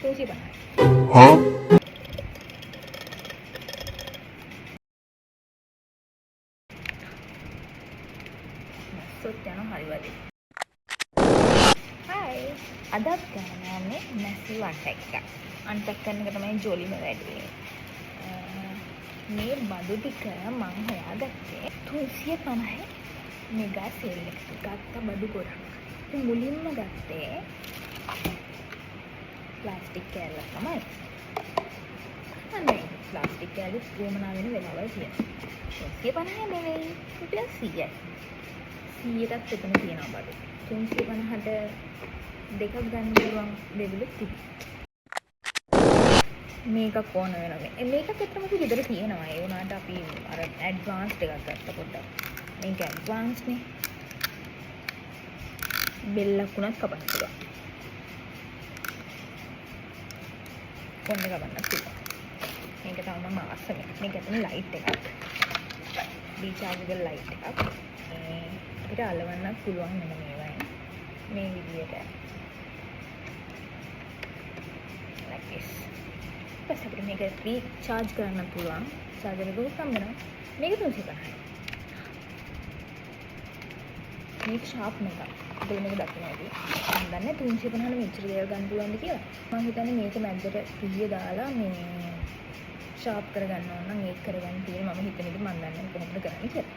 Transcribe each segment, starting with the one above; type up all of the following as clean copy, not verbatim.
350යි. Huh? මැස්සොත් යනවා හරි වදේ. Hi. අදත් ගන්න යන්නේ මැසිව් අන්පැක් එකක්. අන්පැක් කරන එක තමයි ජොලිම වැඩේ. මේ බඩු ටික මං හොයාගත්තේ 350 මෙගා සේල් එකක. ගත්ත බඩු ගොඩක්. ඉතින් මුලින්ම ගත්තේ ප්ලාස්ටික් කෑල්ලක් තමයි. අනේ ප්ලාස්ටික් කෑල්ල උවමනා වෙන වෙලාවල් තියෙනවා. 350 නෙවෙයි, රුපියල් 100යි. 100ටත් එතන තියෙනවා බඩු. 350ට දෙකක් ගන්න පුළුවන් දෙවිලුත් තිබුණා. මේකක් ඕන වෙනවා. මේකත් ඇත්තටම අපි ගෙදර තියෙනවා. ඒ වුණාට අපි අර ඇඩ්වාන්ස්ඩ් එකක් ගත්තා පොඩ්ඩක්. මේක ඇඩ්වාන්ස් නේ. බෙල්ලක් වුණත් කපන්න පුළුවන්. කොණ්ඩ කපන්නත් පුළුවන්. මේක තමයි මම ආසම එක. මේක ඇත්තටම ලයිට් එකක්. රීචාර්ජබල් ලයිට් එකක්. මේ අපිට අලවන්නත් පුළුවන් මෙන්න මේවයින්. මේ විදියට. Like this. ඊපස්සේ අපිට මේක රීචාර්ජ් කරන්න පුළුවන්. චාර්ජර් එක හුස්ම වෙනවා. මේක 350යි. මේක ෂාප් එකක්. ඔයගොල්ලෝ මේක දකින්න ඇති. මම දන්නේ 350 මෙච්චර දේවල් ගන්න පුළුවන්ද කියලා. මං හිතන්නේ මේක මැද්දට පිහිය දාලා මේ ෂාප් කරගන්න ඕන නම් ඒක කරගන්න තියෙන මම හිතන ඉතින් මං දන්නේ නැහැ කොහොමද කරන්නේ කියලා.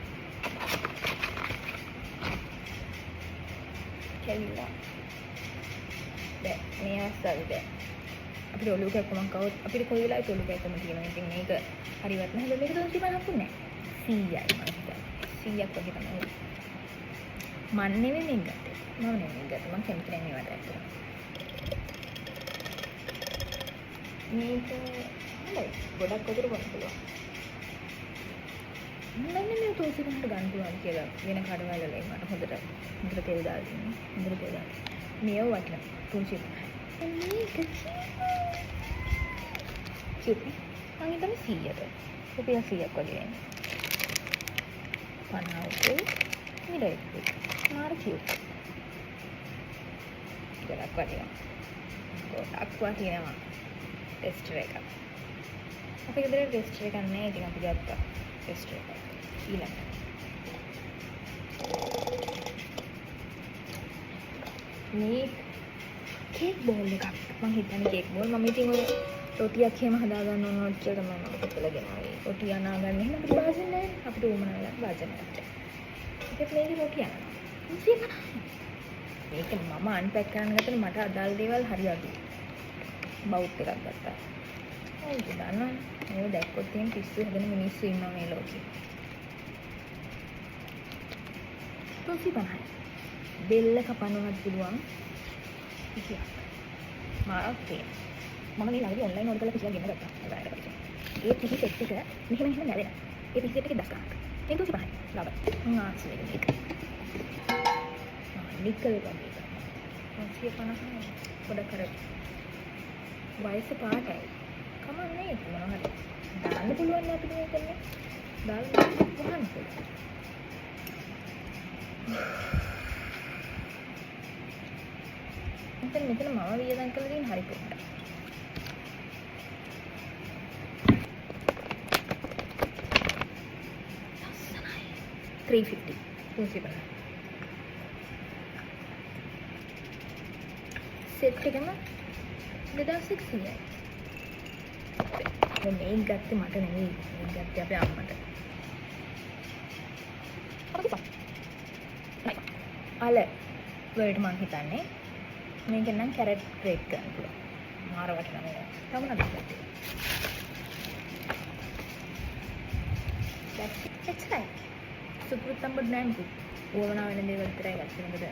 කැවිලා. බෑ, මේ අවස්ථාවේ බෑ. අපිට ඔලුව කැක්කමක් આવොත් අපිට කොයි වෙලාවෙත් ඔලුව කැක්කම තියෙනවා. ඉතින් මේක හරිවත් නෑ. හැබැයි මේක 350ක් උන්නේ නෑ. 100යි මං හිතන්නේ. 100ක් වගේ තමයි උනේ. මං නෙවෙයි මේක ගත්තේ. මම නෙවෙයි මේක ගත්තේ. මං කැමති නෑ මේවට ඇත්තටම. මේක හොඳයි. ගොඩක් වතුර බොන්න පුළුවන්. මං දන්නේ මේ 350ට ගන්න පුළුවන් කියලා වෙන කඩවල් වල මට හොඳට හොඳට තෙල් දාලා තියෙනවා. හොඳට තෙල් දාලා. මේව වටිනවා 350යි. මේක කියුට් නේ. මං හිතන්නේ 100ට. රුපියල් 100ක් වගේ වෙන්නේ. 50කුයි මිරර් එකකුයි. මාර කියුට්. ගොඩක් වටිනවා. ගොඩක් වටිනවා. ටෙස්ටර් එකක්. අපේ ගෙදර ටෙස්ටර් එකක් නෑ. ඉතින් අපි ගත්තා ටෙස්ටර් එකක්. ඊළඟට මේ කේක් බෝල් එකක්. මං හිතන්නේ කේක් බෝල්. මම ඉතින් ඔය රොටියක් එහෙම හදා ගන්න ඕන කියලා තමයි මම හිතලා ගෙනාවේ. රොටි අනා ගන්න එහෙම අපිට භාජන නෑ. අපිට උවමනා වෙලාවට භාජන නැහැ. ඒකත් මේකේ රොටි අනනවා. 350යි. මේක මම අන්පැක් කරන්න ගත්තම මට අදාළ දේවල් හරි අඩුයි. බවුත් එකක් ගත්තා. ඔව් දන්නවනේ. මේව දැක්කොත් එහෙම පිස්සු හදන මිනිස්සු ඉන්නවා මේ ලෝකේ. 350යි. බෙල්ල කපන්නවත් පුළුවන් පිටියක්. මාරක් තියෙනවා. මම මේ ළඟදී ඔන්ලයින් ඕඩර් කරලා පිටියක් ගෙන්න ගත්තා. ඔයාලට පිටියක්. ඒ පිටි සෙට් එක මෙහෙම මෙහෙම නැවෙනවා. ඒ පිටි සෙට් එකේ 10 ගණනක්. මේක 350යි. ලාභයි. මං ආස වෙන මේක. නිකල් වගේ එකක්. 350 පොඩක් අර වයස පාටයි. කමක් නෑ ඒක මොනවා හරි. දාන්න පුළුවන් නේ අපිට මේක නේ. දාලා වහන්න පුළුවන්. මෙතන මෙතන මම වියදම් කරලා තියෙන හරි පොඩ්ඩක්. ලස්සනයි. 350. 350. සෙට් එකම 2100යි. දැන් මේක ගත්තේ මට නෙවෙයි. මේක ගත්තේ අපේ අම්මට. අල වලට මං හිතන්නේ මේකෙන් නම් කැරට් ග්‍රේට් කරන්න පුළුවන්. මාර වටිනවා මේක. තව මොනවද ගත්තේ? එච්චරයි. සුපුරුත්තම් බඩු නෑ මුකුත්. උවමනා වෙන දේවල් විතරයි ගත්තේ. මොකද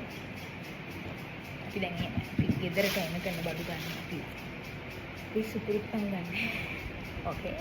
අපි දැන් එහෙම අපි ගෙදරට එන කරන බඩු ගන්න අපි. අපි සුපුරුත්තම් ගන්න. ඕකේ.